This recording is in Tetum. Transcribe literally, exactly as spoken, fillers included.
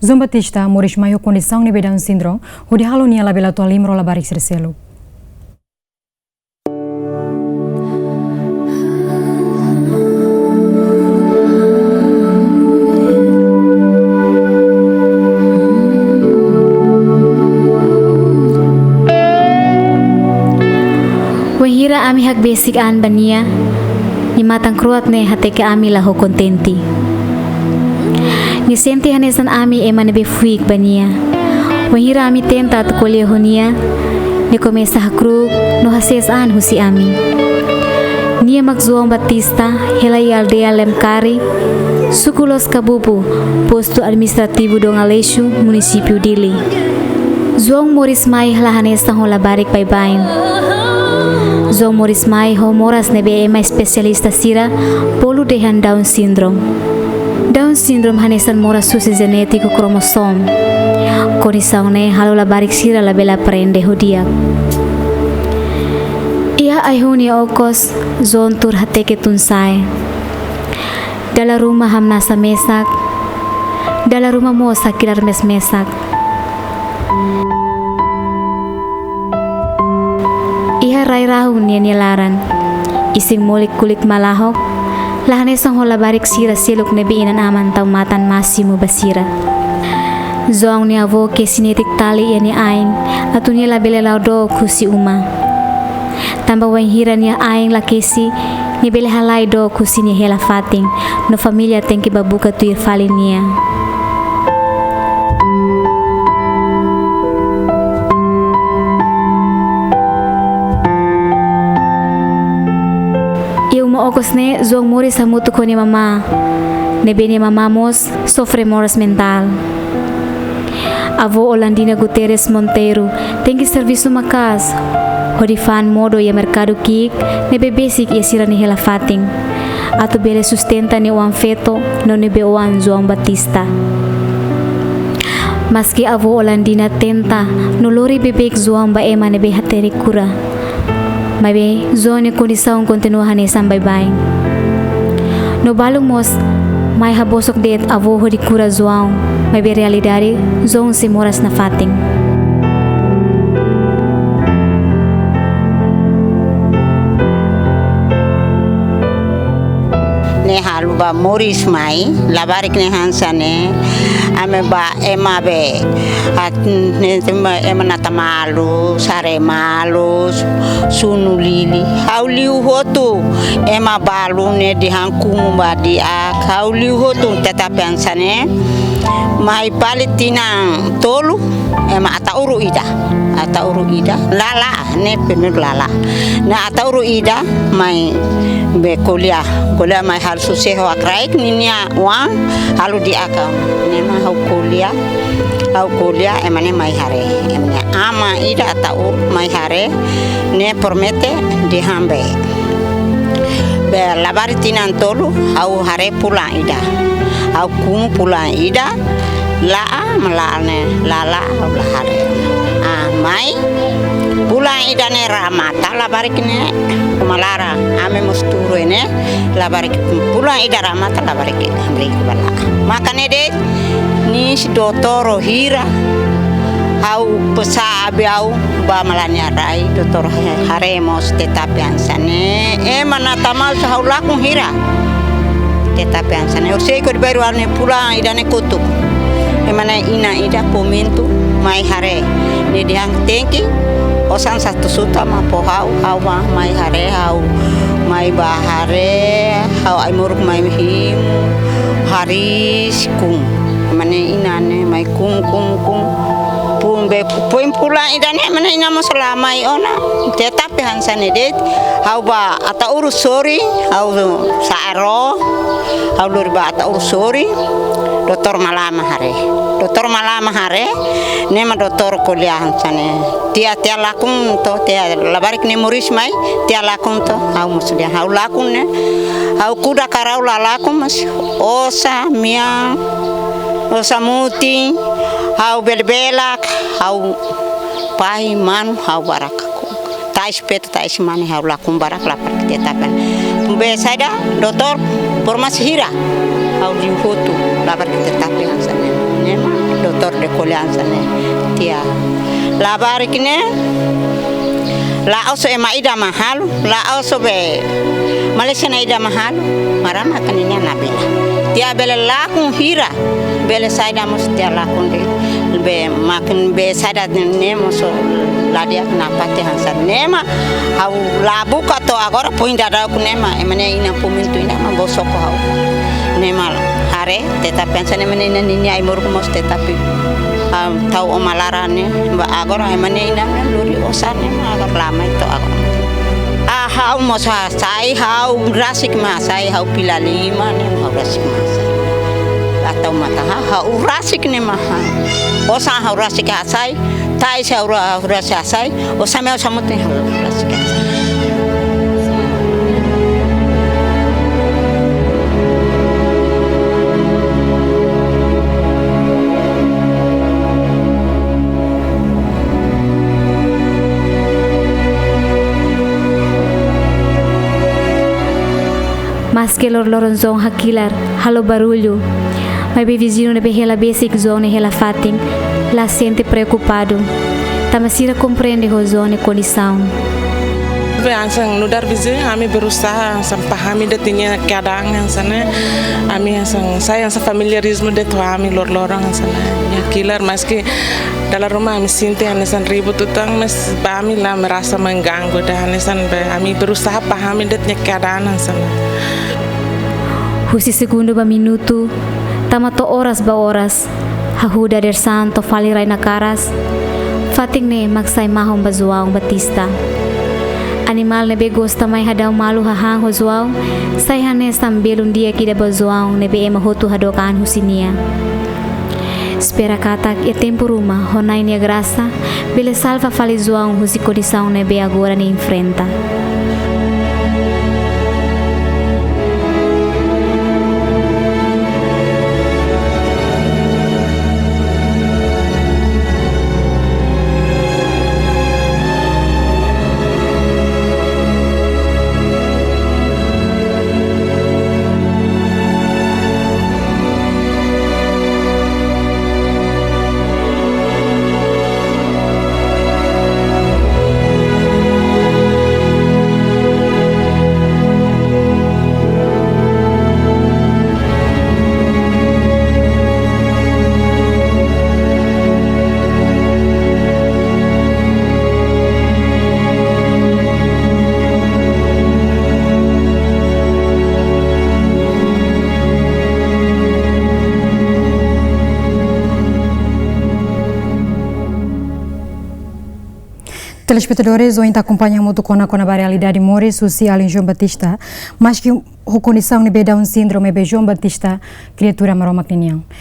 João Batista moris mai ho kondisaun ne'ebé Down syndrome, hodi halo nia labele atu halimro labarik sira seluk. Wainhira ami hakbesik an ba nia, nia matan kro'at ne'e hateke ami la ho kontente. Nia sente hanesan ami ema ne'ebé fuik ba nia. Wainhira ami tenta atu ko'alia ho nia, nia komesa hakru'uk no hasees an husi ami. Nia mak João Batista, hela iha aldeia Lemkari, suku Los Kabubu, postu administrativu Dom Aleixo, munisípiu Dili. João moris mai la hanesan ho labarik baibain. João moris mai ho moras ne'ebé ema espesialista sira bolu dehan Down syndrome. Down syndrome hanesan moras husi jenétiku, kromosomu. Kondisaun ne'e halo labarik sira labele aprende ho di'ak. Iha ai-hun nia okos, João tuur hateke tun sa'e. Dala ruma hamnasa mesak, dala ruma mós hakilar mes-mesak. Iha rai rahun ninia laran, isin-molik kulit malahok, la hanesan ho labarik sira seluk ne'ebé inan-aman tau matan másimu ba sira. João nia avó kesi netik tali iha nia ain, atu nia labele la'o dook husi uma. Tanba wainhira nia ain lakesi, nia bele halai dook husi nia hela-fatin, no família tenke bá buka tuir fali nia. Iha uma okos ne'e, João moris hamutuk ho nia mamá, ne'ebé nia mamá mós sofre moras mentál. Avó Olandina Guterres Monteiro tenke servisu maka'as hodi fa'an modo iha merkadu ki'ik ne'ebé besik iha sira-nia hela-fatin, atu bele sustenta nia oan-feto no nia bei-oan João Batista. Maski avó Olandina tenta no lori beibeik João ba ema ne'ebé hatene kura, maibé João nia kondisaun kontinua hanesan baibain. No balun mós, mai habosok de'it avó hodi kura João, maibé realidade João sei moras nafatin. Ne'e halo ba moris mai, labarik ne'e hanesan ne'e, ami ba ema be, at-, ne'e ema, ema nata malu, haree malu, sunu lili. Ha'u liu hotu, ema balu ne'e dehan kumu ba di'ak, ha'u liu hotu, tetapi hanesan ne'e, mai fali tinan tolu, ema Ataúru ida, Ataúru ida, lala, ne'e primeiru lala. Ne'e Ataúru ida, mai be ko'alia, ko'alia mai halo susar ho akraik ninia oan, halo di'ak. Ne'e mak ha'u ko'alia, ha'u ko'alia, ema ne'e mai haree. Ema ne'e ama ida Ataúru mai haree, ne'e promete dehan be. Be labarik tinan tolu, ha'u haree pulan ida. Ha'u kumu pulan ida, la'o, malae ne'e, lala, ha'u la haree. Ah, mai, pulan ida ne'e remata, labarik ne'e, malae, ami mós tuur ne'e, labarik, pulan ida remata, labarik, beli bala. Maka ne'e de'it, nia doutór hira, ha'u pesan abi ha'u, ba malae nia rai, doutór haree mós tetapi hanesan ne'e, ema nata malu ha'u lakon hira. Tetapi hanesan ne'e, orsida ko di Beru ane pulan ida ne'e kotuk. Ema ne'e inan ida komentu mai haree. Ne'e dehan tenke, osan satu juta mak fó ha'u, ha'u mak mai haree, ha'u mai bá haree, ha'u ai-moruk mai himu, hariis, kumu. Ema ne'e inan ne'e mai kumu, kumu, kumu. Pun be, pun pulan ida ne'e, ema ne'e inan mós la mai ona. Tetapi hanesan ne'e de'it, ha'u bá Ataúru sorin, ha'u sa'e ró, ha'u lori bá Ataúru sorin, doutór malae mak haree. Doutór malae mak haree, ne'e mak doutór ko'alia hanesan ne'e. Tiha, tiha lakon to'o, tiha labarik ne'e moris mai, tiha lakon to'o, ha'u mós dehan ha'u lakon ne'e. Ha'u kuda karau la lakon, mas osan, mean, osan mutin, ha'u bele belak, ha'u fahi, manu, ha'u barak. Ta'es feto, ta'es mane, ha'u lakon barak, labarik tetapi. Be saida, doutór, por mais hira, ha'u liu hotu, labarik tetapi hanesan ne'e. Ne'e mak Dor de koleansa ne'e, tiha. Labarik ne'e, la'ós ema ida mak halo, la'ós be Malaysia nia ida mak halo, Maromak mak ninia nabila. Tiha bele lakon hira, bele saida mós tiha lakon de'it, be mak be saida ne'e mós la di'ak nafatin hanesan ne'e mak ha'u la buka to'o agora, foin daudauk ne'e mak, ema nia inan fomintu ida mak bosok ho ha'u. Ne'e mak haree, tetapi hanesan ne'e mak nia inan ninia ai-moruk mós tetapi, ah, tau uma laran ne'e, ba agora ema nia inan ne'e lori osan ne'e mak agora la mai to'o agora. Ah, ha'u mós hasai, ha'u rasik mak hasai, ha'u fila lima ne'e, ha'u rasik mak hasai. Atau mata ha, ha'u rasik ne'e mak ha. Osan ha'u rasik hasai, tai se ha'u ra-, ha'u rasik hasai, osan me osan mute ha'u rasik hasai. Maske loroloron João hakilar, halo barullu, maibé viziñu ne'ebé hela besik João nia hela-fatin, la sente preokupadu. Tanba sira komprende ho João nia kondisaun. Be hanesan nu'udar viziñu, ami berusaha hanesan pahami de'it nia keadaan hanesan ne'e. Ami hanesan, sai hanesan familiarizmu de'it ho ami loroloron hanesan ne'e. Nia hakilar, maske dala ruma ami sente hanesan ribut uitoan, mas ba ami la merasa mengganggu ida hanesan be, ami berusaha pahami de'it nia keadaan hanesan ne'e. Husi segundu ba minutu, tama to'o oras ba oras, hahú dadeer-saan to'o fali rai-nakaras, fatin ne'e mak sai mahon ba João Batista. Animál ne'ebé gosta mai hadau malu hahán ho João, sai hanesan belun di'ak ida ba João ne'ebé ema hotu hadook an husi nia. Espera katak iha tempu ruma, ho Na'i nia grasa, bele salva fali João husi kondisaun ne'ebé agora nia enfrenta. Telespetadores, ohin ita akompaña hamutuk ona kona-ba realidade moris husi alin João Batista. Maske ho kondisaun ne'ebé Down syndrome, maibé João Batista kriatura Maromak ninian.